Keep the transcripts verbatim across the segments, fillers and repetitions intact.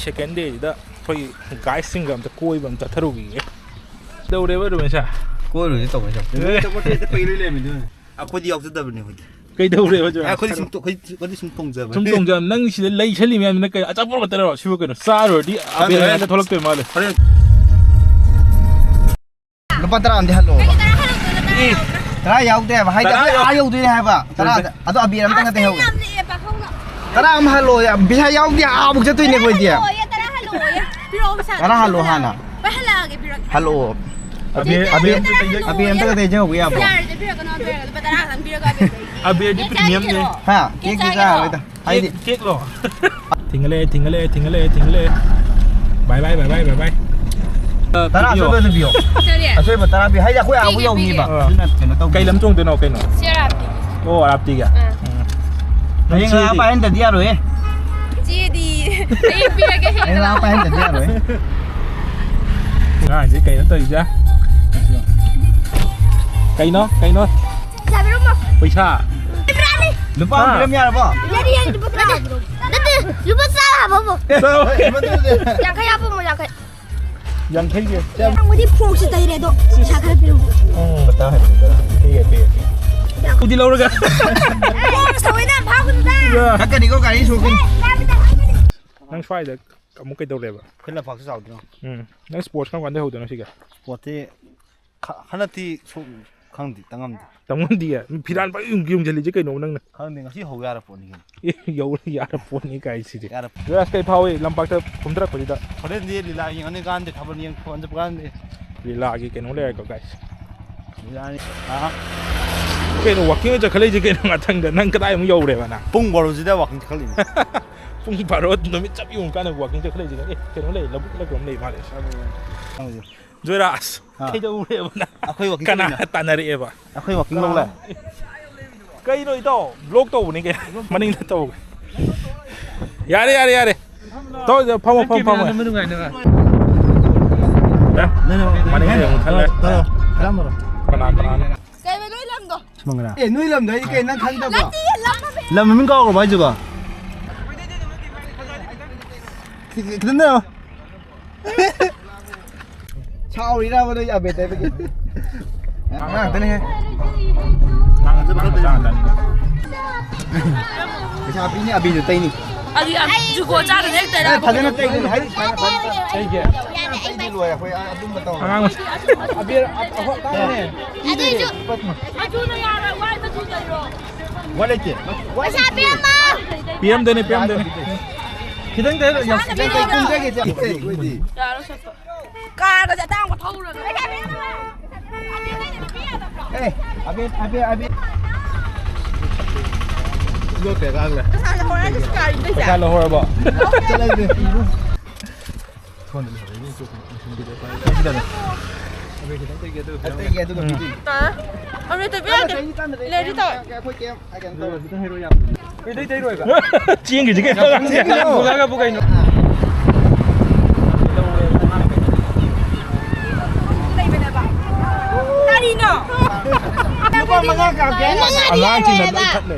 ꯁꯦꯀꯦꯟ ꯗꯦꯁꯤꯗ ꯑꯩꯈꯣꯏ ꯒꯥꯏꯁꯁꯤꯡꯒ ꯑꯝꯇ ꯀꯣꯏꯕ ꯑꯃ ꯆꯠꯊꯔꯨꯈꯤꯒꯦ꯫ ꯀꯩꯗꯧꯔꯦꯕ, ꯔꯨꯃꯦꯁꯥ? ꯀꯣꯏꯔꯨꯁꯤ ꯇꯧꯕ ꯆꯠꯄ꯫ ꯑꯩꯈꯣꯏꯗꯤ ꯌꯥꯎꯖꯗꯕꯅꯤ ꯑꯩꯈꯣꯏꯗꯤ꯫ ꯀꯩꯗꯧꯔꯦꯕ, ꯖꯣꯌꯥ? ꯑꯩꯈꯣꯏꯗꯤ ꯁꯨꯝ, ꯑꯩꯈꯣꯏꯗꯤ ꯁꯨꯝ ꯇꯣꯡꯖꯕꯅꯤ꯫ ꯁꯨꯝ ꯇꯣꯡꯖꯕ꯫ ꯅꯪ ꯁꯤꯗ ꯂꯩꯁꯜꯂꯤ ꯃꯌꯥꯝꯗꯨꯅ ꯀꯩ ꯑꯆꯥꯄꯣꯠ ꯈꯛꯇꯔꯣ? ꯁꯤꯕꯨ ꯀꯩꯅꯣ? ꯆꯥꯔꯨꯔꯗꯤ ꯈꯪꯗꯦ, ꯑꯕꯦꯟ ꯍꯣꯔꯦꯟ ꯍꯥꯏꯅ ꯊꯣꯛꯂꯛꯇꯣꯏ ꯃꯥꯜꯂꯦ꯫ ꯍꯣꯔꯦꯟ꯫ ꯂꯨꯄꯥ ꯇꯔꯥ ꯑꯃꯗꯤ ꯍꯜꯂꯣ꯫ ꯀꯩꯒꯤ ꯇꯔꯥ ꯍꯜꯂꯛꯇꯣꯏꯅꯣ? ꯇꯔꯥ ꯑꯦ, ꯌꯥꯎꯗ꯭ꯔꯦ꯫ ꯇꯔꯥ ꯌꯥꯎꯗꯦ ꯍꯥꯏꯕ꯫ ꯍꯥꯏꯗꯤ ꯇꯔꯥ ꯑꯩꯈꯣꯏ ꯌꯥꯎ-, ꯑꯥ ꯌꯧꯗꯣꯏꯅꯦ ꯍꯥꯏꯕ꯫ ꯇꯔꯥꯗ꯫ ꯑꯗꯣ ꯑꯕꯦꯔ ꯑꯝꯇꯪ ꯑꯁ, ꯅꯠꯇꯦ ꯌꯥꯝ ꯍꯧꯒꯦ꯫ ꯂꯤꯛꯑꯦ, ꯄꯥꯈꯪꯅ꯫ ꯇꯔꯥ ꯑꯃ ꯍꯜꯂꯣ꯫ ꯄꯩꯁꯥ ꯌꯥꯎꯗꯦ, ꯑꯥꯕꯨꯛ ꯆꯠꯇꯣꯏꯅꯦ ꯑꯩꯈꯣꯏꯗꯤ꯫ ꯍꯜꯂꯛꯑꯣꯌꯦ, ꯇꯔꯥ ꯍꯜꯂꯛꯑꯣꯌꯦ꯫ ꯄꯤꯔꯛꯑꯣ ꯄꯩꯁꯥ꯫ ꯇꯔꯥ ꯍꯜꯂꯣ ꯍꯥꯟꯅ꯫ ꯍꯣꯏ, ꯍꯜꯂꯛꯑꯒꯦ, ꯄꯤꯔꯛꯑꯒꯦ꯫ ꯍꯜꯂꯛꯑꯣ꯫ ꯑꯕꯦ-, ꯆꯦꯆꯦ, ꯑꯕꯦ-, ꯇꯔꯥ ꯍꯜꯂꯛꯑꯣꯌꯦ꯫ ꯑꯕꯦ ꯑꯝꯇꯒ ꯇꯩꯖꯍꯧꯕ ꯌꯥꯕ꯭ꯔꯣ? ꯌꯥꯔꯦ, ꯄꯤꯔꯛꯀꯅꯣ, ꯄꯤꯔꯛꯀꯅꯣ꯫ ꯂꯨꯄꯥ ꯇꯔꯥ ꯈꯛꯇꯪ ꯄꯤꯔꯛꯑꯣ, ꯑꯕꯦ꯫ ꯑꯕꯦꯔꯗꯤ ꯀꯦꯛ premium ꯅꯦ꯫ ꯆꯥꯒꯦꯔꯣ? ꯍꯥ? ꯀꯦꯛ ꯀꯦꯛꯇꯤ ꯆꯥꯒꯦꯔꯣ? ꯆꯥꯔꯣꯏꯗ꯫ ꯍꯥꯏꯗꯤ cake, ꯀꯦꯛꯂꯣ? ꯊꯤꯡꯒꯠꯂꯦ, ꯊꯤꯡꯒꯠꯂꯦ, ꯊꯤꯡꯒꯠꯂꯦ, ꯊꯤꯡꯒꯠꯂꯦ꯫ Bye bye, bye bye, bye bye꯫ ꯇꯔꯥ ꯄꯤꯕꯤꯌꯣ꯫ ꯑꯆꯣꯏꯕ ꯑꯗꯨꯝ ꯄꯤꯌꯣ꯫ ꯀꯔꯤ? ꯑꯆꯣꯏꯕ ꯇꯔꯥ ꯄꯤꯌꯣ꯫ ꯍꯥꯏꯗꯤ ꯑꯩꯈꯣꯏ ꯑꯥꯕꯨ ꯄꯤꯒꯦ, ꯌꯧꯅꯤꯕ꯫ ꯄꯤꯒꯦ꯫ ꯑꯗꯨꯅ ꯀꯩꯅꯣ ꯇꯧꯒꯦ꯫ ꯀꯩ ꯂꯝ ꯆꯣꯡꯗꯣꯏꯅꯣ ꯀꯩꯅꯣ? ꯁꯤ ꯑꯥꯔ ꯑꯥꯔ ꯄꯤꯒꯦ꯫ ꯑꯣ, ꯑꯥꯔ ꯑꯥꯔ ꯄꯤꯒꯦ꯫ ꯑꯥ꯫ ꯎꯝ꯫ ꯍꯌꯦꯡ ꯆꯦꯗꯤ? ꯂꯥꯛꯑ ꯄꯥꯏꯍꯟꯗꯗꯤ ꯌꯥꯔꯣꯏꯍꯦ꯫ ꯆꯦꯗꯤ? ꯍꯌꯦꯡ ꯄꯤꯔꯒꯦ, ꯍꯌꯦꯡ ꯍꯌꯦꯡ ꯂꯥꯛꯑ ꯂꯥꯛꯑꯣ꯫ ꯄꯥꯏꯍꯟꯗꯗꯤ ꯌꯥꯔꯣꯏꯍꯦ꯫ ꯑꯉꯥꯡꯁꯦ ꯀꯩꯅꯣ ꯇꯧꯔꯤꯁꯦ? ꯀꯩꯅꯣ? ꯀꯩꯅꯣ? ꯄꯩꯁꯥ ꯄꯤꯔꯝꯃꯣ꯫ ꯄꯩꯁꯥ? ꯂꯨꯄꯥ ꯑꯃ ꯍꯥ? ꯄꯤꯔꯝ ꯌꯥꯔꯕꯣ? ꯌꯥꯔꯦ, ꯌꯥꯔꯦ, ꯂꯨꯄꯥ ꯇꯔꯥ ꯍꯥꯞꯄꯤꯔꯣ꯫ ꯅꯠꯇꯦ, ꯂꯨꯄꯥ ꯆꯥꯝꯃ ꯍꯥꯞꯄꯝꯃꯣ꯫ ꯆꯥꯝꯃ? ꯌꯥꯡꯈꯩ ꯍꯥꯞꯄꯝꯃꯣ, ꯌꯥꯡꯈꯩ꯫ ꯌꯥꯡꯈꯩꯒꯤ? ꯅꯪꯕꯨꯗꯤ ꯐꯣꯛꯁꯤ ꯇꯩꯔꯦ ꯑꯗꯣ, ꯄꯩꯁꯥ ꯈꯔ ꯄꯤꯔꯝꯃꯣ꯫ ꯎꯝ, ꯇꯔꯥ ꯍꯥꯏꯕꯅꯤ, ꯇꯔꯥ꯫ ꯄꯤꯒꯦ, ꯄꯤꯒꯦ, ꯄꯤꯒꯦ꯫ ꯎꯗꯤ ꯂꯧꯔꯒ꯫ ꯐꯣꯛꯁ ꯊꯑꯣꯏꯅ ꯐꯥꯕꯗꯨꯗ꯫ ꯀꯛꯀꯅꯤꯀꯣ, ꯒꯥꯔꯤ ꯁꯣꯛꯀꯅꯤ꯫ ꯅꯪ ꯁ꯭ꯋꯥꯏꯗ ꯑꯃꯨꯛ ꯀꯩꯗꯧꯔꯦꯕ? ꯑꯩꯈꯣꯏ ꯂꯝꯄꯥꯛꯁꯨ ꯆꯥꯎꯗ꯭ꯔꯣ? ꯎꯝ꯫ ꯅꯪ ꯁ꯭ꯄꯣꯔꯠꯁ ꯀꯔꯝ ꯀꯥꯟꯗ ꯍꯧꯗꯣꯏꯅꯣ ꯁꯤꯒ? ꯁ꯭ꯄꯣꯔꯠꯁꯤ ꯈ-, ꯍꯟꯗꯛꯇꯤ ꯁꯨ-, ꯈꯪꯗꯦ, ꯇꯝ ꯉꯝꯗꯦ꯫ ꯇꯝ ꯉꯝꯗꯤꯌꯦ? ꯐꯤꯔꯥꯟ ꯄꯪꯌꯨꯡ ꯌꯨꯡꯁꯤꯜꯂꯤꯁꯦ ꯀꯩꯅꯣ ꯅꯪꯅ? ꯈꯪꯗꯦ, ꯉꯁꯤ ꯍꯧ ꯌꯥꯔ ꯄꯣꯠꯅꯤ ꯀꯩꯅꯣ꯫ ꯑꯦ, ꯌꯧ ꯌꯥꯔ ꯄꯣꯠꯅꯤ ꯀꯥꯏ ꯁꯤꯗꯤ꯫ ꯌꯥꯔ ꯄꯣꯠ꯫ ꯖꯣꯌꯥꯁ, ꯀꯩ ꯐꯥꯎꯏ ꯂꯝꯄꯥꯛꯇ ꯀꯨꯝꯊꯔꯛꯄꯁꯤꯗ? ꯍꯣꯔꯦꯟꯗꯤ ꯂꯤꯂꯥ ꯌꯦꯡꯉꯅꯤ ꯀꯥꯟꯗꯦ, ꯊꯥꯕꯜ ꯌꯦꯡ ꯊꯥꯕꯜ ꯆꯠꯄ ꯀꯥꯟꯗꯦ꯫ ꯂꯤꯂꯥꯒꯤ ꯀꯩꯅꯣ ꯂꯩꯔꯦꯀꯣ, ꯒꯥꯏꯁ꯫ ꯂꯤꯂꯥꯅꯤ꯫ ꯑꯥ꯫ ꯀꯩꯅꯣ, ꯋꯥꯀꯤꯡ ꯆꯠꯈꯠꯂꯛꯏꯁꯦ ꯀꯩꯅꯣ ꯉꯥꯛꯇꯪꯗ? ꯅꯪ ꯀꯗꯥꯏꯃꯨꯛ ꯌꯧꯔꯦꯕ ꯅꯪ? ꯄꯨꯡ ꯕꯥꯔꯣꯁꯤꯗ ꯋꯥꯀꯤꯡ ꯆꯠꯈꯠꯂꯤꯅꯦ꯫ ꯄꯨꯡ ꯕꯥꯔꯣ ꯅꯨꯃꯤꯠ ꯆꯞ ꯌꯨꯡꯉꯀꯥꯟꯗ ꯋꯥꯀꯤꯡ ꯆꯠꯈꯠꯂꯛꯏꯁꯦ꯫ ꯑꯦ, ꯀꯩꯅꯣ ꯂꯩ, ꯂꯧꯕꯨꯛ ꯂꯩꯕ ꯑꯃ ꯂꯩ ꯃꯥꯜꯂꯦ꯫ ꯈꯪꯗꯦ꯫ ꯖꯣꯏꯔꯥꯁ, ꯑꯥ꯫ ꯀꯩꯗꯧꯔꯦꯕ ꯅꯪ? ꯑꯩꯈꯣꯏ ꯋꯥꯀꯤꯡ ꯀꯅꯥ ꯆꯠꯂꯤꯅ꯫ ꯇꯥꯟꯅꯔꯛꯑꯦꯕ? ꯑꯩꯈꯣꯏ ꯋꯥꯀꯤꯡ ꯂꯧ ꯂꯥꯛꯑꯦ꯫ ꯀꯩꯅꯣ ꯏꯇꯥꯎ? ꯕ꯭ꯂꯣꯛ ꯇꯧꯕꯅꯤ ꯀꯩꯅꯣ꯫ ꯃꯅꯤꯡꯗ ꯇꯧꯒꯦ꯫ ꯌꯥꯔꯦ, ꯌꯥꯔꯦ, ꯌꯥꯔꯦ꯫ ꯇꯧ, ꯐꯝꯃꯣ, ꯐꯝꯃꯣ, ꯐꯝꯃꯣ꯫ ꯅꯪ ꯅꯨꯡꯉꯥꯏꯅꯕ꯫ ꯑꯦ? ꯃꯅꯤꯡꯗ ꯑꯃꯨꯛ ꯈꯜꯂꯦ꯫ ꯇꯧꯔꯣ, ꯇꯧꯔꯣ꯫ ꯀꯅꯥ, ꯀꯅꯥꯅꯣ? ꯀꯩꯕ ꯅꯣꯏ ꯂꯝꯗꯣ? ꯁꯨꯃꯥꯡꯂꯥ꯫ ꯑꯦ, ꯅꯣꯏ ꯂꯝꯗꯣ ꯑꯩꯗꯤ ꯀꯩ ꯅꯪ ꯈꯪꯗꯕ꯭ꯔꯣ? ꯅꯠꯇꯦ, ꯂꯝ ꯃꯃꯤꯡ꯫ ꯂꯝ ꯃꯃꯤꯡ ꯀꯥꯎꯈ꯭ꯔꯕ ꯍꯥꯏꯁꯤꯕꯣ? ꯈꯤꯇꯪ ꯅꯦꯝꯃꯣ꯫ ꯁꯥꯎꯔꯤꯔꯕ ꯅꯣꯏ ꯑꯕꯦ ꯇꯩꯕꯒꯤ? ꯑꯉꯥꯡ ꯉꯥꯛꯇꯅꯦꯍꯦ꯫ ꯑꯉꯥꯡ ꯃꯆꯥ ꯉꯥꯛꯇꯅꯤ꯫ ꯄꯩꯁꯥ ꯄꯤꯅꯤ, ꯑꯕꯤꯁꯨ ꯇꯩꯅꯤ꯫ ꯑꯗꯨ ꯌꯥꯝ ꯖꯨꯒꯣꯠ ꯆꯥꯗꯅ ꯍꯦꯛ ꯇꯩꯔꯛꯑꯕ ꯑꯦ, ꯐꯖꯅ ꯀꯩꯅꯣ? ꯇꯩꯗꯣꯏꯅꯤ, ꯍꯥꯏꯗꯤ ꯁꯨꯃꯥꯏꯅ ꯐꯖꯅ ꯇꯩ-, ꯇꯩꯗꯤ ꯂꯣꯏꯔꯦ ꯑꯩꯈꯣꯏ ꯑꯗꯨꯝꯕ ꯇꯧꯔꯣꯏ꯫ ꯑꯉꯥꯡ ꯃꯆꯥ꯫ ꯑꯕꯤꯔ ꯑ-, ꯑꯍꯣ-, ꯇꯥꯡꯉꯦ꯫ ꯑꯗꯨꯏꯁꯨ ꯃꯆꯨꯅ ꯌꯥꯔꯣꯏ, ꯋꯥꯏ ꯃꯆꯨ ꯇꯩꯔꯣ꯫ ꯋꯥ ꯂꯩꯇꯦ꯫ ꯄꯩꯁꯥ ꯄꯤꯔꯝꯃꯣ꯫ ꯄꯤꯔꯝꯗꯣꯏꯅꯦ, ꯄꯤꯔꯝꯗꯣꯏꯅꯦ꯫ ꯈꯤꯇꯪ ꯇꯩꯔ ꯌꯥꯝ ꯈꯤꯇꯪ ꯇꯩ-, ꯀꯨꯝꯊꯒꯦ, ꯆꯠꯂꯦ, ꯑꯩꯈꯣꯏꯗꯤ꯫ ꯀꯥꯔꯒꯁꯦ ꯑꯇꯥꯡꯕ ꯊꯧꯔꯒ꯫ ꯑꯦ, ꯑꯕꯦ, ꯑꯕꯦ, ꯑꯕꯦ꯫ ꯂꯣꯠꯇꯦ, ꯑꯉꯥꯡꯅ꯫ ꯄꯩꯁꯥ ꯂꯧꯍꯧꯔ ꯍꯥꯏꯗꯤ ꯁꯤ ꯀꯥꯔꯤꯗꯣꯏꯁꯦ? ꯄꯩꯁꯥ ꯂꯧꯍꯧꯔꯕꯣ? ꯆꯠꯂꯁꯦ꯫ ꯊꯣꯟꯗ ꯂꯩꯍꯧꯔꯦ, ꯏꯆꯦ꯫ ꯁꯤꯗꯅꯦ꯫ ꯑꯕꯦ, ꯈꯤꯇꯪ ꯇꯩꯒꯦ, ꯑꯗꯨꯒ ꯇꯩꯒꯦ, ꯑꯗꯨꯒ ꯎꯝ꯫ ꯄꯤꯕꯤꯒꯦ꯫ ꯇꯥ-, ꯑꯕꯦ, ꯇꯩꯕꯤꯔꯗꯤ꯫ ꯇꯥꯟꯅ ꯇꯩ, ꯂꯩꯔꯗꯤ ꯇꯥ-, ꯑꯩꯈꯣꯏ ꯀꯩꯝ ꯍꯥꯏꯒꯦ ꯇꯧꯔꯣꯏ꯫ ꯈꯤꯇꯪ ꯍꯩꯔꯛꯑꯣ, ꯌꯥꯝ꯫ ꯀꯩꯗꯩ ꯇꯩꯔꯣꯏꯕ? ꯆꯦꯡꯒꯤꯁꯤ ꯀꯩꯅꯣ? ꯆꯦꯡꯒꯤꯅꯣ꯫ ꯕꯣꯂꯥꯒꯕꯨ ꯀꯩꯅꯣ? ꯀꯔꯤꯅꯣ? ꯂꯨꯄꯥ ꯃꯉꯥ ꯀꯥꯞꯀꯦ꯫ ꯃꯉꯥꯗꯤ ꯑꯉꯥꯡꯁꯤꯡꯅ ꯌꯥꯔꯣꯏ ꯍꯥꯏꯕ꯫ ꯂꯣꯏ ꯊꯠꯂꯦ꯫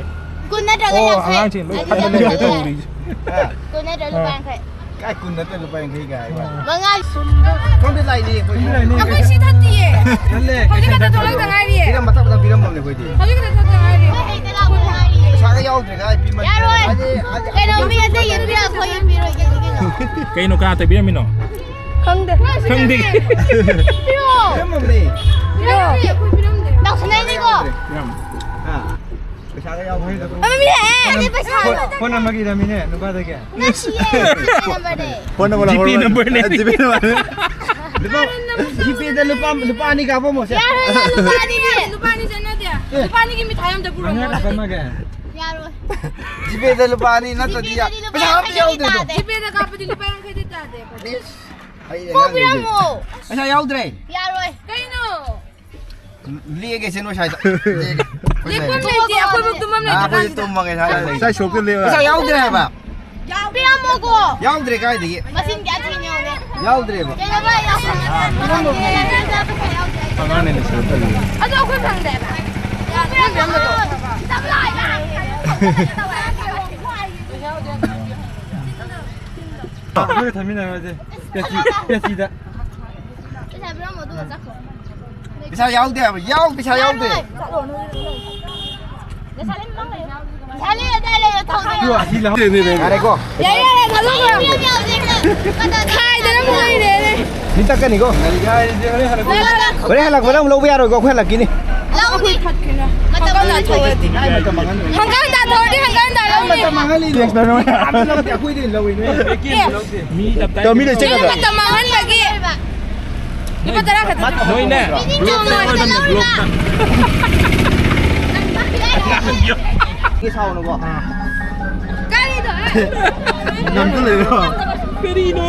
ꯀꯨꯟ ꯅꯠꯇ꯭ꯔꯒ ꯑꯣ, ꯌꯥꯡꯈꯩ꯫ ꯑꯉꯥꯡꯁꯤꯡ ꯂꯣꯏ ꯑꯗꯨꯗꯤ ꯊꯠꯂꯦ ꯃꯉꯥ ꯇꯧꯔꯤꯁꯦ꯫ ꯀꯨꯟ ꯅꯠꯇ꯭ꯔꯒ ꯂꯨꯄꯥ ꯑꯥ꯫ ꯌꯥꯡꯈꯩ꯫ ꯀꯥꯏ ꯀꯨꯟ ꯅꯠꯇ꯭ꯔ ꯂꯨꯄꯥ ꯌꯥꯡꯈꯩ ꯀꯥꯏ ꯍꯥꯏꯕ? ꯃꯉꯥ꯫ ꯁꯣꯝꯗ ꯂꯥꯛꯏꯅꯦ ꯑꯩꯈꯣꯏ꯫ ꯁꯤ ꯂꯥꯛꯏꯅꯦ꯫ ꯑꯩꯈꯣꯏ ꯁꯤ ꯊꯛꯇꯤꯌꯦ꯫ ꯅꯠꯂꯦ, ꯍꯧꯖꯤꯛ ꯈꯛꯇ ꯊꯣꯛꯂꯛꯇ ꯉꯥꯏꯔꯤꯌꯦ꯫ ꯁꯤꯗ ꯃꯊꯛꯇ ꯄꯤꯔꯝꯃꯕꯅꯦ ꯑꯩꯈꯣꯏꯗꯤ꯫ ꯍꯧꯖꯤꯛ ꯈꯛꯇ ꯊꯣꯛꯂꯛꯇ ꯉꯥꯏꯔꯤꯌꯦ꯫ ꯑꯩꯈꯣꯏ ꯍꯩꯗ ꯂꯥꯛꯄ ꯉꯥꯏꯔꯤꯌꯦ꯫ ꯄꯩꯁꯥꯒ ꯌꯥꯎꯗ꯭ꯔꯦ ꯀꯥꯏ ꯄꯤꯃꯟ-, ꯌꯥꯔꯣꯏ꯫ ꯑꯗꯤ, ꯑꯗꯤ, ꯀꯩꯅꯣ ꯃꯤ ꯑꯇꯩ ꯌꯦꯡꯕꯤꯔ ꯑꯩꯈꯣꯏ ꯌꯦꯡꯕꯤꯔꯣꯏꯒꯦ ꯑꯗꯨꯗꯤ ꯀꯩꯅꯣ꯫ ꯀꯩꯅꯣ ꯀꯅꯥ ꯇꯩꯕꯤꯔꯝꯃꯤꯅꯣ? ꯈꯪꯗꯦ꯫ ꯈꯪꯗꯦ꯫ ꯄꯤꯔꯛꯑꯣ꯫ ꯄꯤꯔꯝꯃꯕꯅꯦ꯫ ꯄꯤꯔꯛꯑꯣ꯫ ꯇꯧꯁꯟꯅꯩꯅꯤꯀꯣ꯫ ꯌꯥꯝ꯫ ꯍꯥ? ꯄꯩꯁꯥꯒ ꯌꯥꯎꯕ ꯍꯩꯗꯕ꯭ꯔꯣ? ꯑꯃ ꯃꯤ ꯂꯥꯛꯑꯦ, ꯑꯗꯩ ꯄꯩꯁꯥ꯫ ꯐꯣꯟ, ꯐꯣꯟ ꯑꯃꯒꯤ ꯏꯔꯝꯃꯤꯅꯦ ꯅꯨꯄꯥꯗꯒꯤ꯫ ꯅꯠꯇꯤꯌꯦ, ꯖꯤꯄꯦ ꯅꯝꯕꯔꯅꯦ꯫ ꯐꯣꯟ ꯅꯝꯕꯔ ꯖꯤꯄꯦ ꯂꯧꯍꯧꯔꯣ꯫ ꯅꯝꯕꯔꯅꯦ꯫ ꯖꯤꯄꯦ ꯅꯝꯕꯔ꯫ ꯂꯨꯄꯥ, ꯖꯤꯄꯦꯗ ꯂꯨꯄꯥ, ꯂꯨꯄꯥ ꯑꯅꯤ ꯀꯥꯞꯄꯝꯃꯣꯁꯦ꯫ ꯌꯥꯔꯣꯏ, ꯂꯨꯄꯥ ꯑꯅꯤ꯫ ꯂꯨꯄꯥ ꯑꯅꯤ ꯆꯠꯅꯗꯦ꯫ ꯑꯦ꯫ ꯂꯨꯄꯥ ꯑꯅꯤꯒꯤ ꯃꯤꯊꯥꯏ ꯑꯝꯇ ꯄꯨꯔꯛꯑꯣ꯫ ꯃꯉꯥ ꯀꯥꯞꯄꯝꯃꯒꯦ꯫ ꯌꯥꯔꯣꯏ꯫ ꯖꯤꯄꯦꯗ ꯂꯨꯄꯥ ꯑꯅꯤ ꯅꯠꯇ꯭ꯔꯗꯤ ꯌꯥ-, ꯖꯤꯄꯦꯗꯗꯤ ꯂꯨꯄꯥ ꯄꯩꯁꯥ ꯑꯝꯇ ꯌꯥꯡꯈꯩꯗꯤ ꯌꯥꯎꯗꯦ ꯑꯗꯣ꯫ ꯇꯥꯗꯦ꯫ ꯖꯤꯄꯦꯗ ꯀꯥꯞꯄꯗꯤ ꯂꯨꯄꯥ ꯌꯥꯡꯈꯩꯗꯤ ꯇꯥꯗꯦ ꯑꯩꯈꯣꯏꯗꯤ꯫ ꯏꯁ, ꯍꯩꯔꯦ ꯀꯣꯛ ꯑꯉꯥꯡꯁꯤꯡꯁꯦ꯫ ꯄꯤꯔꯝꯃꯣ꯫ ꯄꯩꯁꯥ ꯌꯥꯎꯗ꯭ꯔꯦ꯫ ꯌꯥꯔꯣꯏ꯫ ꯀꯩꯅꯣ? ꯂꯦꯛꯑꯒꯦꯁꯦ ꯅꯣꯏ ꯁ꯭ꯋꯥꯏꯗ꯫ ꯂꯦꯛꯑꯒꯦ꯫ ꯑꯩꯈꯣꯏ ꯂꯦꯞꯐꯝ ꯂꯩꯔꯦ꯫ ꯂꯩꯇꯦ, ꯑꯩꯈꯣꯏ ꯐꯥꯎ ꯇꯨꯝꯐꯝ ꯑꯥ, ꯂꯩꯇ꯭ꯔ ꯑꯩꯈꯣꯏꯁꯦ ꯀꯥꯟꯁꯤꯗ꯫ ꯇꯨꯝꯃꯒꯦ ꯁ꯭ꯋꯥꯏꯗ ꯂꯩ꯫ ꯁ꯭ꯋꯥꯏ ꯁꯣꯛꯇ ꯂꯦꯞꯄ꯫ ꯄꯩꯁꯥ ꯌꯥꯎꯗ꯭ꯔꯦ ꯍꯥꯏꯕ꯫ ꯄꯤꯔꯝꯃꯣꯀꯣ꯫ ꯌꯥꯎꯗ꯭ꯔꯦ ꯀꯥꯏꯗꯒꯤ? ꯃꯆꯤꯟ ꯀꯌꯥ ꯊꯤꯅ ꯌꯥꯎꯔꯦ꯫ ꯌꯥꯎꯗ꯭ꯔꯦꯕ꯫ ꯀꯩꯗꯧꯕ ꯌꯥꯎꯗ꯭ꯔꯦ? ꯑꯉꯥꯡꯅ ꯅꯨꯡꯁꯤꯕ ꯇꯜꯂꯤ꯫ ꯑꯗꯣ ꯑꯩꯈꯣꯏ ꯐꯪꯗꯦꯕ꯫ ꯄꯤꯔꯝꯃꯣꯀꯣ꯫ ꯄꯤꯔꯝꯃꯣꯀꯣ꯫ ꯑꯩꯈꯣꯏꯒ ꯊꯝꯃꯤꯟꯅꯔꯁꯦ꯫ ꯄꯦꯇꯤ, ꯄꯦꯇꯤꯗ꯫ ꯄꯩꯁꯥ ꯄꯤꯔꯝꯃꯣ, ꯑꯗꯨꯒ ꯆꯠꯈꯣ꯫ ꯄꯩꯁꯥ ꯌꯥꯎꯗꯦ ꯍꯥꯏꯕ, ꯌꯥꯎ, ꯄꯩꯁꯥ ꯌꯥꯎꯗꯦ꯫ ꯄꯩꯁꯥ ꯂꯩꯔꯗꯥꯏ ꯂꯩꯔꯣ, ꯊꯧꯗꯣꯏꯔꯣ? ꯑꯗꯨ ꯑꯁꯤ ꯂꯧꯍꯧꯗꯦꯅꯦ꯫ ꯌꯥꯔꯦꯀꯣ꯫ ꯌꯥꯔꯦ, ꯌꯥꯔꯦ, ꯊꯥꯗꯣꯛꯈ꯭ꯔꯣ꯫ ꯈꯥꯏꯗꯅ ꯑꯃꯨꯛ ꯂꯩꯔꯦꯅꯦ꯫ ꯃꯤ ꯇꯛꯀꯅꯤꯀꯣ꯫ ꯍꯥꯏꯔꯤꯁꯦ ꯍꯣꯔꯦꯟ ꯍꯜꯂꯛꯄ꯫ ꯍꯣꯔꯦꯟ ꯍꯜꯂꯛꯄꯗ ꯑꯃꯨꯛ ꯂꯧꯕ ꯌꯥꯔꯣꯏꯀꯣ, ꯑꯩꯈꯣꯏ ꯍꯜꯂꯛꯈꯤꯅꯤ꯫ ꯂꯧꯅꯤ꯫ ꯃꯇꯝ ꯃꯥꯡꯍꯟ ꯊꯣꯛꯑꯦ꯫ ꯀꯥꯏ ꯃꯇꯝ ꯃꯥꯡꯍꯟ? ꯍꯪꯒꯥꯝ ꯇꯥꯊꯣꯛꯑꯗꯤ ꯍꯪꯒꯥꯝ ꯇꯥ ꯂꯧꯅꯤ꯫ ꯃꯇꯝ ꯃꯥꯡꯍꯜꯂꯤꯅꯦ꯫ ꯇꯦꯛꯁ ꯇꯧꯔꯣ꯫ ꯑꯩꯈꯣꯏꯗꯤ ꯂꯧꯏꯅꯦ꯫ ꯃꯤ ꯇꯞ ꯇꯥꯏ ꯇꯧ, ꯃꯤꯅ ꯀꯩꯅꯣ ꯆꯦꯛ ꯇꯧꯔꯣ꯫ ꯇꯧꯕ꯫ ꯃꯇꯝ ꯃꯥꯡꯍꯟꯕꯒꯤ꯫ ꯂꯨꯄꯥ ꯇꯔꯥ ꯈꯛꯇ ꯊꯝꯃꯣ꯫ ꯅꯣꯏꯅꯦ꯫ ꯕ꯭ꯂꯣꯛ ꯇꯧꯔꯒ ꯑꯗꯨꯝ ꯕ꯭ꯂꯣꯛ꯫ ꯁꯥꯎꯅꯨꯀꯣ꯫ ꯀꯔꯤꯅꯣ? ꯅꯪꯁꯨ ꯂꯩꯔꯣ꯫ ꯀꯔꯤꯅꯣ?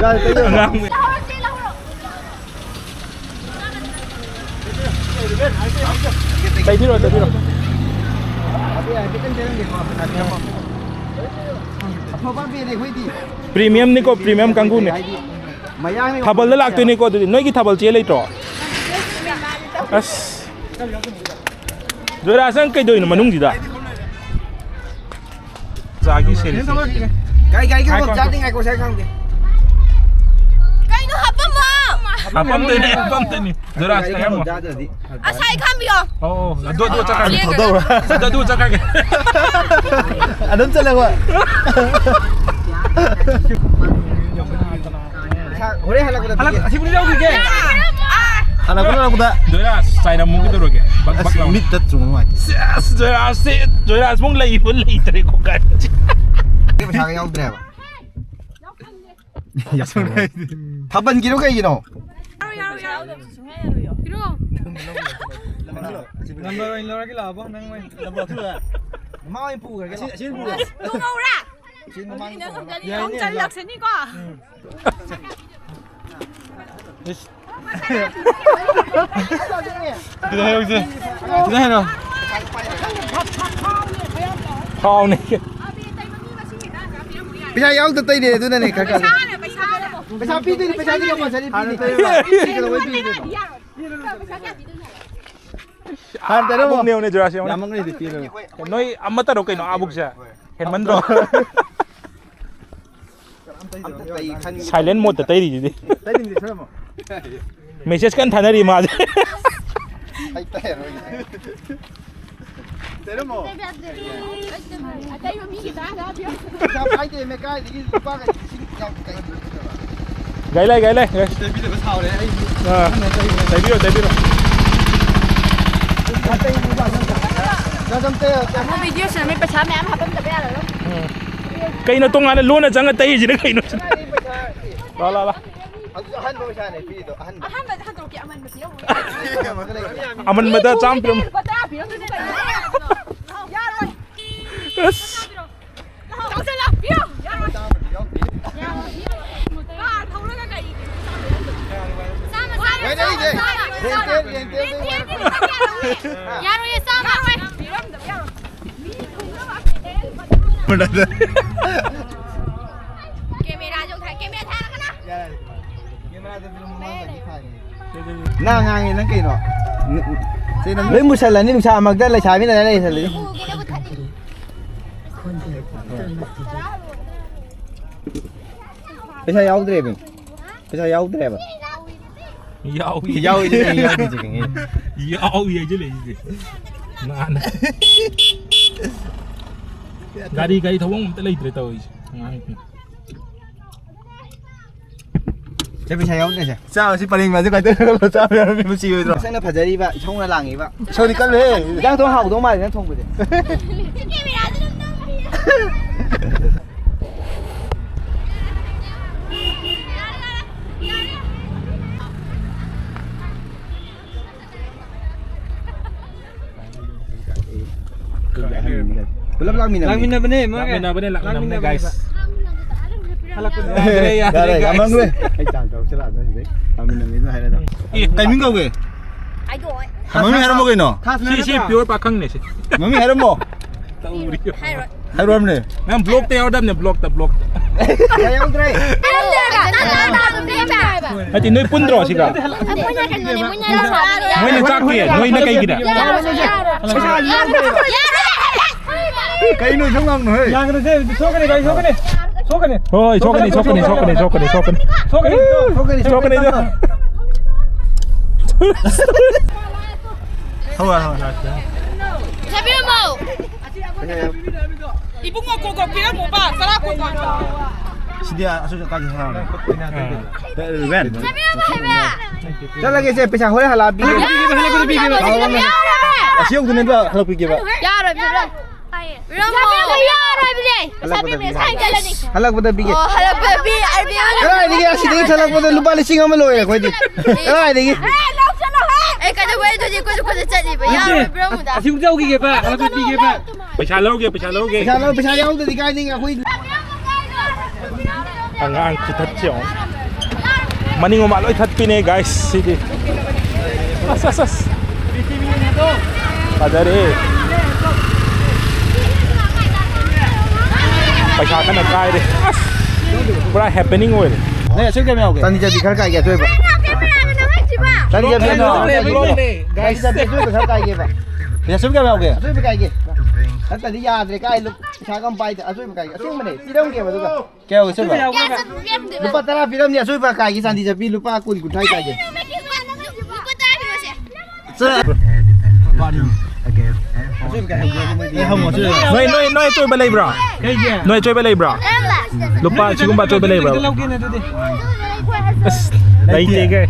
ꯌꯥꯔꯦ, ꯇꯩꯔꯣ꯫ ꯑꯉꯥꯡ꯫ ꯇꯩꯕꯤꯔꯣ, ꯇꯩꯕꯤꯔꯣ꯫ ꯑꯐꯕ ꯕꯦꯟꯅꯦ ꯑꯩꯈꯣꯏꯗꯤ꯫ ꯄ꯭ꯔꯤꯃꯤꯌꯝꯅꯤꯀꯣ, ꯄ꯭ꯔꯤꯃꯤꯌꯝ ꯀꯥꯡꯕꯨꯅꯦ꯫ ꯍꯥꯏꯗꯤ ꯃꯌꯥꯡꯅ ꯊꯥꯕꯜꯗ ꯂꯥꯛꯇꯣꯏꯅꯤꯀꯣ, ꯑꯗꯨꯗꯤ ꯅꯣꯏꯒꯤ ꯊꯥꯕꯜ ꯆꯦ ꯂꯩꯇ꯭ꯔꯣ? ꯑꯁ꯫ ꯖꯣꯏꯔꯥꯖ, ꯅꯪ ꯀꯩꯗꯧꯔꯤꯅꯣ ꯃꯅꯨꯡꯁꯤꯗ? ꯆꯥꯒꯤ ꯁꯦꯔꯤ ꯁꯦꯔꯤ꯫ ꯒꯥꯔꯤ, ꯒꯥꯔꯤꯒꯤ ꯉꯥꯏꯈꯣ, ꯃꯈꯣꯟ ꯆꯥꯗꯦ, ꯉꯥꯏꯈꯣ, ꯉꯁꯥꯏ ꯈꯪꯗꯦ꯫ ꯀꯩꯅꯣ ꯍꯥꯄꯝꯃꯣ? ꯍꯥꯄꯝꯗꯣꯏꯅꯤ, ꯍꯥꯄꯝꯗꯣꯏꯅꯤ꯫ ꯖꯣꯏꯔꯥꯖ, ꯒꯥꯔꯤ ꯍꯥꯏꯔꯝꯃꯣ꯫ ꯃꯈꯣꯟ ꯆꯥꯗ꯭ꯔꯗꯤ꯫ ꯑꯁꯥꯏ ꯈꯥꯝꯕꯤꯌꯣ꯫ ꯑꯣ, ꯑꯣ, ꯑꯗꯨ, ꯑꯗꯨ ꯆꯠꯈ꯭ꯔꯒꯦ꯫ ꯌꯦꯡꯒꯅꯨ꯫ ꯑꯗꯨ, ꯑꯗꯨ ꯆꯠꯈ꯭ꯔꯒꯦ꯫ ꯑꯗꯨꯝ ꯆꯠꯂꯦꯀꯣ꯫ ꯍꯣꯔꯦꯟ ꯍꯜꯂꯛꯄꯗ ꯍꯜꯂꯛ-, ꯄꯤꯒꯦ꯫ ꯑꯁꯤꯕꯨꯗꯤ ꯌꯥꯎꯈꯤꯒꯦ꯫ ꯍꯜꯂꯛꯄꯗ, ꯍꯜꯂꯛꯄꯗ꯫ ꯖꯣꯏꯔꯥꯖ, ꯆꯥꯏꯔꯝꯃꯨ ꯀꯩꯗꯧꯔꯒꯦ? ꯕꯛ, ꯕꯛ ꯑꯁ, ꯂꯥꯎꯅ꯫ ꯃꯤꯠꯇ ꯆꯣꯡꯉꯨ ꯍꯥꯏ꯫ ꯁꯦꯁ, ꯖꯣꯏꯔꯥꯖꯁꯦ, ꯖꯣꯏꯔꯥꯖꯃꯨꯛ ꯂꯩꯕ ꯂꯩꯇ꯭ꯔꯦꯀꯣ ꯀꯥꯏ꯫ ꯄꯩꯁꯥꯒ ꯌꯥꯎꯗ꯭ꯔꯦꯕ꯫ ꯊꯥꯕꯜꯒꯤꯔꯣ ꯀꯩꯒꯤꯅꯣ? ꯅꯝꯕꯔ ꯑꯣꯏꯅ ꯂꯧꯔꯒꯦ ꯂꯥꯛꯑꯣꯕꯣ, ꯅꯪ ꯑꯣꯏꯅ꯫ ꯃꯥ ꯑꯣꯏꯅ ꯄꯨꯈ꯭ꯔꯒꯦ ꯂꯥꯛꯑꯣ꯫ ꯇꯨ ꯉꯧꯔꯥ? ꯌꯥꯏꯅꯦ꯫ ꯑꯃꯨꯛ ꯆꯜꯂꯛꯁꯅꯤꯀꯣ꯫ ꯏꯁ꯫ ꯁꯤꯗ ꯍꯥꯏꯔꯛꯎꯁꯦ꯫ ꯁꯤꯗ ꯍꯥꯏꯔꯣ꯫ ꯐꯥꯎꯅꯦ꯫ ꯄꯩꯁꯥ ꯌꯥꯎꯗ ꯇꯩꯔꯦ ꯑꯗꯨꯅꯅꯦ ꯈꯔ ꯈꯔ꯫ ꯄꯩꯁꯥ ꯄꯤꯗꯣꯏꯅꯤ, ꯄꯩꯁꯥꯗꯤ ꯀꯝꯄꯜꯁꯔꯤ ꯄꯤꯅꯤ꯫ ꯀꯩꯗꯧꯕꯩ ꯄꯤꯗꯣꯏꯅꯣ? ꯍꯥꯟꯅ ꯇꯩꯔꯝꯃꯣ꯫ ꯑꯕꯨꯛꯅꯦ, ꯌꯦꯡꯉꯨꯅꯦ, ꯖꯣꯔꯥꯁꯤ ꯌꯦꯡꯉꯨꯅꯦ꯫ ꯌꯥꯝꯃꯟꯈ꯭ꯔꯦ ꯄꯤꯔꯣꯏ꯫ ꯅꯣꯏ ꯑꯃꯠꯇꯔꯣ ꯀꯩꯅꯣ ꯑꯕꯨꯛꯁꯦ? ꯍꯦꯟꯃꯟꯗ꯭ꯔꯣ? Silent mode ꯇ ꯇꯩꯔꯤꯁꯤꯗꯤ꯫ ꯃꯦꯁꯦꯖ ꯀꯟꯅ ꯊꯥꯅꯔꯤ ꯃꯥꯁꯦ꯫ ꯒꯥꯏ ꯂꯩ, ꯒꯥꯏ ꯂꯩ, ꯒꯥꯏ꯫ ꯑꯥ, ꯇꯩꯕꯤꯔꯣ, ꯇꯩꯕꯤꯔꯣ꯫ ꯚꯤꯗꯤꯑꯣ ꯁꯦꯝꯃꯦ, ꯄꯩꯁꯥ ꯃꯌꯥꯝ ꯍꯥꯞꯄꯝꯗꯕ ꯌꯥꯔꯔꯣꯏ꯫ ꯎꯝ꯫ ꯀꯩꯅꯣ ꯇꯣꯉꯥꯟꯅ ꯂꯣꯟꯅ ꯆꯪꯉ ꯇꯩꯁꯤꯅ ꯀꯩꯅꯣ? ꯂꯥ, ꯂꯥ, ꯂꯥ꯫ ꯑꯗꯨꯁꯨ ꯑꯍꯟꯕ ꯄꯩꯁꯥꯅꯦ ꯄꯤꯔꯤꯗꯣ, ꯑꯍꯟꯕ꯫ ꯑꯍꯥꯟꯕꯗ ꯍꯟꯗꯣꯛꯀꯦ, ꯑꯃꯟꯕ ꯄꯤꯔꯝꯃꯣ꯫ ꯑꯃꯟꯕꯗ ꯆꯥꯝꯃ ꯄꯤꯔꯝꯃꯣ꯫ ꯂꯨꯄꯥ ꯇꯔꯥ ꯄꯤꯔꯝꯗꯣꯏꯅꯦ ꯀꯩꯅꯣ? ꯌꯥꯔꯣꯏ꯫ ꯑꯁ꯫ ꯂꯥꯛꯑꯣ, ꯆꯪꯁꯤꯜꯂꯣ, ꯄꯤꯔꯝꯃꯣ꯫ ꯌꯥꯔꯣꯏ꯫ ꯀꯥꯔ ꯊꯧꯔꯒ ꯀꯔꯤꯒꯤ? ꯆꯥꯝꯃ, ꯆꯥꯝꯃ, ꯌꯥꯏ, ꯌꯥꯏ, ꯌꯥꯏ꯫ ꯆꯥꯝꯃ, ꯆꯥꯝꯃ꯫ ꯌꯥꯔꯣꯏꯌꯦ, ꯆꯥꯝꯃ꯫ ꯄꯤꯔꯝꯗꯕ ꯌꯥꯔꯣꯏ꯫ ꯀꯦꯃꯦꯔꯥꯁꯨ ꯊꯥꯏ, ꯀꯦꯃꯦꯔꯥ ꯊꯥꯔꯒꯅ꯫ ꯅꯪ ꯉꯥꯡꯉꯤ ꯅꯪ ꯀꯩꯅꯣ? ꯂꯣꯏ ꯃꯨꯁꯜꯂꯅꯤ, ꯅꯨꯡꯁꯥ ꯃꯔꯛꯇ ꯂꯩꯁꯥꯕꯤꯅ ꯂꯩꯁꯜꯂꯤ꯫ ꯄꯩꯁꯥ ꯌꯥꯎꯗ꯭ꯔꯦꯕ꯫ ꯄꯩꯁꯥ ꯌꯥꯎꯗ꯭ꯔꯦꯕ꯫ ꯌꯥꯎꯏ꯫ ꯌꯥꯎꯏ, ꯌꯥꯎꯏ, ꯌꯥꯎꯏ, ꯌꯥꯎꯏ꯫ ꯌꯥꯎꯏ ꯍꯥꯏꯖꯤꯜꯂꯛꯏꯁꯦ꯫ ꯉꯥꯅ꯫ ꯒꯥꯔꯤ, ꯒꯥꯔꯤ ꯊꯧꯐꯝ ꯑꯝꯇ ꯂꯩꯇ꯭ꯔꯦ ꯇꯧꯔꯤꯁꯦ꯫ ꯑꯉꯥꯡꯁꯤꯡ꯫ ꯁꯦ, ꯄꯩꯁꯥ ꯌꯥꯎꯗ꯭ꯔꯦꯁꯦ꯫ ꯆꯥꯕꯁꯤ ꯄꯔꯦꯡ ꯃꯥꯁꯦ ꯀꯃꯥꯏꯅ ꯇꯧꯔꯒ ꯆꯥꯕ ꯌꯥꯔꯣꯏ? ꯃꯁꯤ ꯑꯣꯏꯗ꯭ꯔꯣ? ꯃꯁꯛꯅ ꯐꯖꯔꯤꯕ, ꯏꯁꯧꯅ ꯂꯥꯡꯉꯤꯕ꯫ ꯏꯁꯧꯗꯤ ꯀꯜꯂꯦꯍꯦ꯫ ꯏꯟꯖꯥꯡ ꯊꯣꯡ ꯍꯥꯎꯗꯧ ꯃꯥꯜꯂꯦ ꯅꯪ ꯊꯣꯡꯕꯁꯦ꯫ ꯄꯨꯂꯞ ꯂꯥꯛꯃꯤꯟꯅꯕꯅꯦ꯫ ꯂꯥꯛꯃꯤꯟꯅꯕꯅꯦ, ꯃꯣꯏꯒ꯫ ꯂꯥꯛꯃꯤꯟꯅꯕꯅꯦ, ꯂꯥꯛꯃꯤꯟꯅꯕꯅꯦ, ꯂꯥꯛꯃꯤꯟꯅꯕꯅꯦ, guys꯫ ꯍꯜꯂꯛꯄꯗ ꯌꯥꯗ꯭ꯔꯦ, ꯌꯥꯗ꯭ꯔꯦ, ꯌꯥꯗ꯭ꯔꯦ, guys꯫ ꯌꯥꯝꯃꯟꯈ꯭ꯔꯦ꯫ ꯑꯩ ꯆꯥꯡ ꯇꯧꯔꯛꯁꯤꯔꯥ ꯑꯗꯨꯗꯤ? ꯂꯥꯛꯃꯤꯟꯅꯕꯅꯤꯅ ꯍꯥꯏꯔꯗ꯫ ꯑꯦ, ꯀꯩ ꯃꯤꯡ ꯀꯧꯒꯦ? ꯃꯃꯤꯡ ꯍꯥꯏꯔꯝꯃꯣ ꯀꯩꯅꯣ? ꯁꯤ, ꯁꯤ pure ꯄꯥꯈꯪꯅꯦ, ꯁꯤ꯫ ꯃꯃꯤꯡ ꯍꯥꯏꯔꯝꯃꯣ꯫ ꯇꯧꯔꯤ꯫ ꯍꯥꯏꯔꯣꯏ꯫ ꯍꯥꯏꯔꯣꯝꯅꯦ꯫ ꯅꯪ block ꯇ ꯌꯥꯎꯔꯗꯕꯅꯦ, block ꯇ, block ꯇ꯫ ꯌꯥꯎꯗ꯭ꯔꯦ꯫ ꯅꯠꯇꯦ, ꯅꯣꯏ ꯄꯨꯟꯗ꯭ꯔꯣ ꯁꯤꯒ? ꯃꯣꯏꯅ ꯀꯩꯅꯣꯅꯦ, ꯃꯣꯏꯅ ꯃꯣꯏꯅ ꯆꯥꯛꯀꯤ, ꯅꯣꯏꯅ ꯀꯩꯒꯤꯅ? ꯌꯥꯔꯣꯏ, ꯌꯥꯔꯣꯏ꯫ ꯀꯩꯅꯣ ꯏꯁꯧ ꯂꯥꯡꯅꯣ, ꯍꯦ? ꯌꯥꯒꯅꯨꯁꯦ, ꯁꯣꯛꯀꯅꯤ, ꯒꯥꯔꯤ ꯁꯣꯛꯀꯅꯤ꯫ ꯊꯣꯛꯀꯅꯤ꯫ ꯍꯣꯏ, ꯊꯣꯛꯀꯅꯤ, ꯊꯣꯛꯀꯅꯤ, ꯊꯣꯛꯀꯅꯤ, ꯊꯣꯛꯀꯅꯤ, ꯊꯣꯛꯀꯅꯤ꯫ ꯊꯣꯛꯀꯅꯤ, ꯊꯣꯛꯀꯅꯤ, ꯊꯣꯛꯀꯅꯤ꯫ ꯊꯣꯛꯀꯅꯤ꯫ ꯍꯣꯏ, ꯍꯣꯏ, ꯍꯣꯏ꯫ ꯆꯥꯕꯤꯔꯝꯃꯣ꯫ ꯏꯕꯨꯡꯉꯣ, ꯀꯣꯛ ꯀꯣꯛ ꯄꯤꯔꯝꯃꯣꯕ, ꯆꯔꯥ ꯀꯣꯟ ꯀꯣꯟ꯫ ꯁꯤꯗꯤ ꯑꯁꯣꯏ ꯑꯀꯥꯏꯁꯦ ꯍꯔꯥꯎꯔꯦ꯫ ꯔꯦꯟ꯫ ꯆꯥꯕꯤꯔꯝꯃꯣ ꯍꯥꯏꯕ꯫ ꯆꯠꯂꯒꯦ ꯏꯆꯦ, ꯄꯩꯁꯥ ꯍꯣꯔꯦꯟ ꯍꯜꯂꯛꯑ ꯄꯤꯒꯦ꯫ ꯌꯥꯔꯣꯏ, ꯌꯥꯔꯣꯏ, ꯌꯥꯔꯣꯏ꯫ ꯑꯁꯤ ꯌꯧꯗ꯭ꯔꯤꯉꯩꯗ ꯍꯜꯂꯛꯄꯤꯒꯦꯕ꯫ ꯌꯥꯔꯣꯏ, ꯌꯥꯔꯣꯏ꯫ ꯄꯤꯔꯝꯃꯣ꯫ ꯌꯥꯔꯣꯏ ꯍꯥꯏꯕꯅꯦ꯫ ꯍꯜꯂꯛꯄꯗ ꯄꯤꯒꯦ꯫ ꯍꯜꯂꯛꯄꯗ ꯄꯤꯒꯦ꯫ ꯑꯣ, ꯍꯜꯂꯛꯄꯗ ꯄꯤ, ꯑꯥꯔ ꯕꯤ ꯑꯥꯏ꯫ ꯀꯗꯥꯏꯗꯒꯤ ꯑꯁꯤꯗꯒꯤ ꯊꯜꯂꯛꯄꯗ ꯂꯨꯄꯥ ꯂꯤꯁꯤꯡ ꯑꯃ ꯂꯣꯏꯔꯦ ꯑꯩꯈꯣꯏꯗꯤ꯫ ꯀꯗꯥꯏꯗꯒꯤ? ꯑꯦ, ꯂꯧꯁꯅꯨ ꯍꯦ! ꯑꯦ, ꯀꯩꯗꯧꯕꯩ ꯑꯗꯨꯗꯤ ꯀꯣꯏꯆꯠ ꯀꯣꯏꯆꯠ ꯆꯠꯂꯤꯕ? ꯌꯥꯔꯣꯏ, ꯄꯤꯔꯝꯃꯨꯗ꯫ ꯑꯁꯤꯕꯨ ꯇꯧꯈꯤꯒꯦꯕ, ꯍꯜꯂꯛꯄꯗ ꯄꯤꯒꯦꯕ꯫ ꯄꯩꯁꯥ ꯂꯧꯒꯦ, ꯄꯩꯁꯥ ꯂꯧꯒꯦ꯫ ꯄꯩꯁꯥ ꯂꯧ, ꯄꯩꯁꯥ ꯌꯥꯎꯗ꯭ꯔꯗꯤ ꯀꯥꯏꯗꯒꯤ ꯑꯩꯈꯣꯏ ꯑꯉꯥꯡ ꯈꯨꯊꯠꯁꯦ ꯌꯦꯡꯉꯣ꯫ ꯃꯅꯤꯡ ꯃꯃꯥꯡ ꯂꯣꯏ ꯊꯠꯄꯤꯅꯦ, guys, ꯁꯤꯗꯤ꯫ ꯑꯁ, ꯑꯁ, ꯑꯁ꯫ ꯐꯖꯔꯦ꯫ ꯄꯩꯁꯥ ꯀꯟꯅ ꯀꯥꯏꯔꯦ꯫ ꯑꯁ, ꯄꯨꯔꯥ happening ꯑꯣꯏꯔꯦ꯫ ꯅꯣꯏ ꯑꯁꯣꯏ ꯀꯌꯥꯝ ꯌꯥꯎꯒꯦ? ꯆꯥꯟꯗꯤ ꯆꯠꯄꯤ ꯈꯔ ꯀꯥꯏꯒꯦ ꯑꯆꯣꯏꯕ꯫ ꯆꯥꯟꯗꯤ ꯆꯠꯄꯤ ꯈꯔ ꯀꯥꯏꯒꯦꯕ꯫ ꯆꯥꯟꯗꯤ ꯆꯠꯄꯤ ꯑꯆꯣꯏꯕ ꯈꯔ ꯀꯥꯏꯒꯦꯕ꯫ ꯄꯩꯁꯥ ꯑꯁꯣꯏ ꯀꯌꯥꯝ ꯌꯥꯎꯒꯦ? ꯑꯆꯣꯏꯕ ꯀꯥꯏꯒꯦ꯫ ꯅꯠꯇ꯭ꯔꯗꯤ ꯌꯥꯗ꯭ꯔꯦ, ꯀꯥꯏ ꯂꯨꯞ-, ꯄꯩꯁꯥꯒ ꯑꯝ ꯄꯥꯏꯗꯦ꯫ ꯑꯆꯣꯏꯕ ꯀꯥꯏꯒꯦ꯫ ꯑꯁꯦꯡꯕꯅꯦ, ꯄꯤꯔꯝꯒꯦꯕ ꯑꯗꯨꯒ꯫ ꯀꯌꯥ ꯑꯣꯏ ꯆꯠꯂꯣ? ꯀꯌꯥ ꯆꯠꯄ ꯄꯤꯔꯝꯗꯣꯏꯕ? ꯂꯨꯄꯥ ꯇꯔꯥ ꯄꯤꯔꯝꯅꯤ, ꯑꯆꯣꯏꯕ ꯀꯥꯏꯒꯤ ꯆꯥꯟꯗꯤ ꯆꯠꯄꯤ ꯂꯨꯄꯥ ꯀꯨꯟ ꯀꯨꯟꯊ꯭ꯔꯥ ꯀꯥꯏꯒꯤ꯫ ꯂꯨꯄꯥ ꯇꯔꯥ ꯄꯤꯔꯣꯁꯦ꯫ ꯆꯠ-, ꯑꯦ, ꯍꯪꯉꯣ, ꯆꯠꯂꯣ꯫ ꯅꯣꯏ, ꯅꯣꯏ, ꯅꯣꯏ ꯑꯆꯣꯏꯕ ꯂꯩꯕ꯭ꯔꯣ? ꯀꯩꯒꯤ? ꯅꯣꯏ ꯑꯆꯣꯏꯕ ꯂꯩꯕ꯭ꯔꯣ? ꯂꯨꯄꯥ ꯁꯤꯒꯨꯝꯕ ꯑꯆꯣꯏꯕ ꯂꯩꯕ꯭ꯔꯣ? ꯂꯧꯒꯦꯅꯦ ꯑꯗꯨꯗꯤ꯫ ꯑꯁ, ꯂꯩꯇꯦ꯫ ꯂꯩꯇꯦꯒꯦ꯫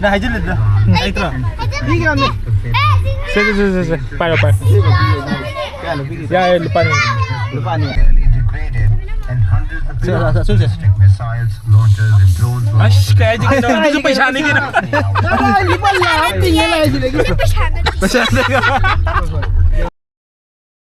ꯅꯪ ꯍꯥꯏꯖꯤꯜꯂꯗ꯭ꯔꯣ? ꯂꯩꯇ꯭ꯔꯣ? ꯄꯤꯈ꯭ꯔꯕꯅꯦ꯫ ꯁꯦ, ꯁꯦ, ꯁꯦ, ꯁꯦ, ꯁꯦ꯫ ꯄꯥꯏꯔꯣ, ꯄꯥꯏꯔꯣ꯫ ꯀꯌꯥꯅꯣ ꯄꯤꯈꯤꯗꯣꯏꯁꯦ? ꯌꯥꯏ, ꯂꯨꯄꯥꯅꯤ꯫ ꯂꯨꯄꯥꯅꯤ꯫ ꯁꯦ, ꯁꯦ, ꯁꯦ, ꯁꯦ꯫ ꯑꯁ, ꯀꯩ ꯍꯥꯏꯗꯤ ꯀꯩꯅꯣ? ꯑꯗꯨꯁꯨ ꯄꯩꯁꯥꯅꯤ ꯀꯩꯅꯣ꯫ ꯑꯥ, ꯂꯨꯄꯥ ꯂꯥꯛ ꯑꯃ ꯇꯤꯡꯉꯦ ꯂꯥꯛꯏꯁꯤꯗꯒꯤ꯫ ꯄꯩꯁꯥꯅꯤ꯫ ꯄꯩꯁꯥꯅꯤ꯫